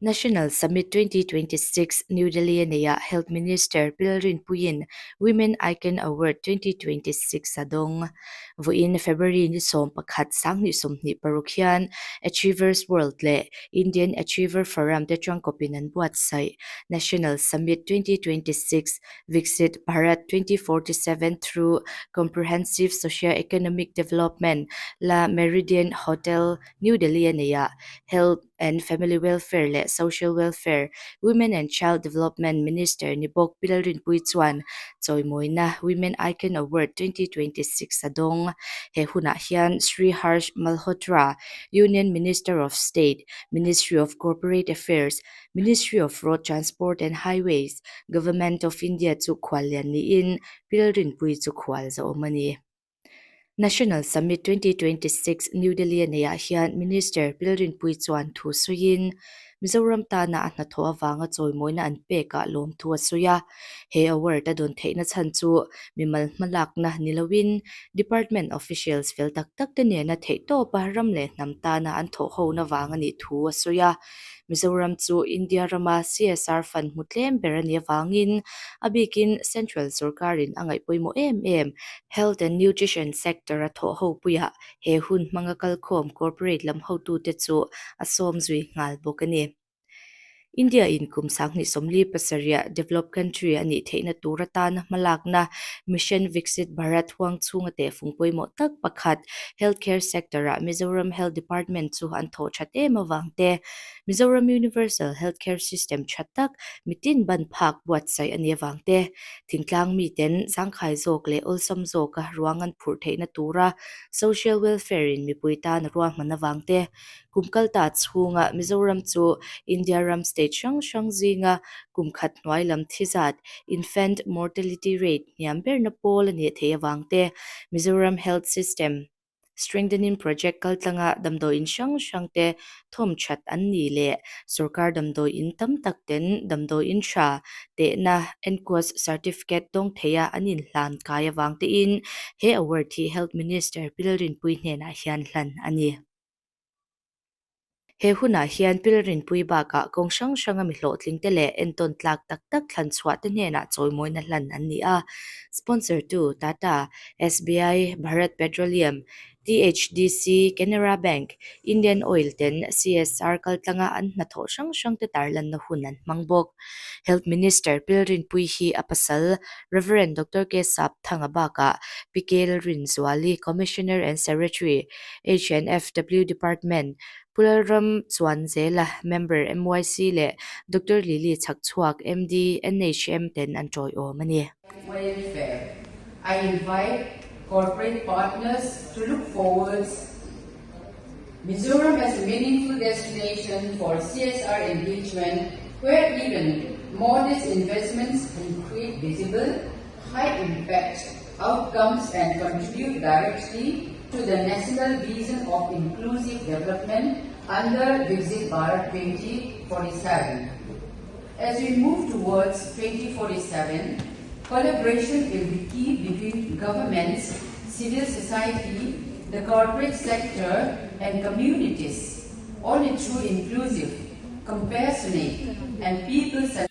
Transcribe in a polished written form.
National Summit 2026 New Delhi a neihah Health Minister Pi Lalrinpuiin Women Icon Award 2026 a dawng. Vawiin February ni 11 2026 hian Achievers World leh Indian Achiever Forum te tangkawpin an buatsaih National Summit 2026 Viksit Bharat 2047 Through Comprehensive Socio-Economic Development La Meridien Hotel, New Delhi a neihah Health and Family Welfare leh Social Welfare, Women and Child Development Minister ni bawk Pi Lalrinpuii chuan chawimawina Women Icon Award 2026 a dawng. He hunah hian Shri Harsh Malhotra, Union Minister of State, Ministry of Corporate Affairs, Ministry of Road Transport and Highways, Government of India chu khuallian niin Pi Lalrinpuii chu khual zawm a ni. National Summit 2026 New Delhi a neihah hian Minister Pi Lalrinpuii chuan thu sawiin, Mizoram tana a hnathawh avanga chawimawina an pekah lawmthu a sawi a. He award a dawn theihna chhan chu mimal hmalakna ni loin Department officials fel tak tak te nena theihtawpa ram leh hnam tana an thawhhona vang a nih thu a sawi a. Mizoram chu India rama CSR fund hmu tlem ber a nih avangin a bikin Central sorkarin a ngaih pawimawh em em Health and Nutrition sector a thawh ho puiah he hun hmanga kalkhawm corporate lam hotute chu a sawm zui nghal bawk a ni. India in kum 2047 ah developed country a nih theihna tur atana hmalakna Mission Viksit Bharat huang chhunga tehfung pawimawh tak pakhat Healthcare sector ah Mizoram Health Department chu an thawh that em avang te Mizoram Universal Healthcare System tha tak mitin ban phak buatsaih a nih avang te thingtlang miten zangkhai zawk leh awlsam zawka ruang an phurh theihna tura social welfare in mipui tan a ruahman avang te Kum kalta chhunga Mizoram chu India ram state hrang hrang zinga kum khat hnuai lam thi zat, infant mortality rate, hniam berna pawl a nih theih avang te, Mizoram Health System Strengthening Project kaltlanga damdawiin hrang hrang te thawm that an nih leh sorkar damdawiin tam tak ten damdawiin tha tehna NQAS certificate dawng theia an inhlan kai avang tein he award hi Health Minister Pi Lalrinpuii hnenah hian hlan a ni. He hunah hian Pi Lalrinpuii bakah kawng hrang hranga mi hlawhtling te leh entawn tlak tak tak thlan chhuah te hnenah chawimawina hlan an ni a. Sponsor tu Tata, SBI, Bharat Petroleum, THDC, Canara Bank, Indian Oil ten CSR kaltlanga an hnathawh hrang hrang te tarlanna hun an hmang bawk. Health Minister Pi Lalrinpuii hi a pasal Rev Doctor K Sapthanga bakah Pi K Lalrinzuali, Commissioner and Secretary, HNFW Department, Pu Lalram Chuanzela, Member, MYC leh Doctor Lily Chhakchhuak, MD, NHM ten an tawiawm a ni. Welfare. I invite corporate partners to look forwards Mizoram as a meaningful destination for CSR engagement where even modest investments can create visible, high-impact outcomes and contribute directly to the national vision of inclusive development under Viksit Bharat 2047. As we move towards 2047, collaboration will be key between governments, civil society, the corporate sector, and communities. Only through inclusive, compassionate, and people-centered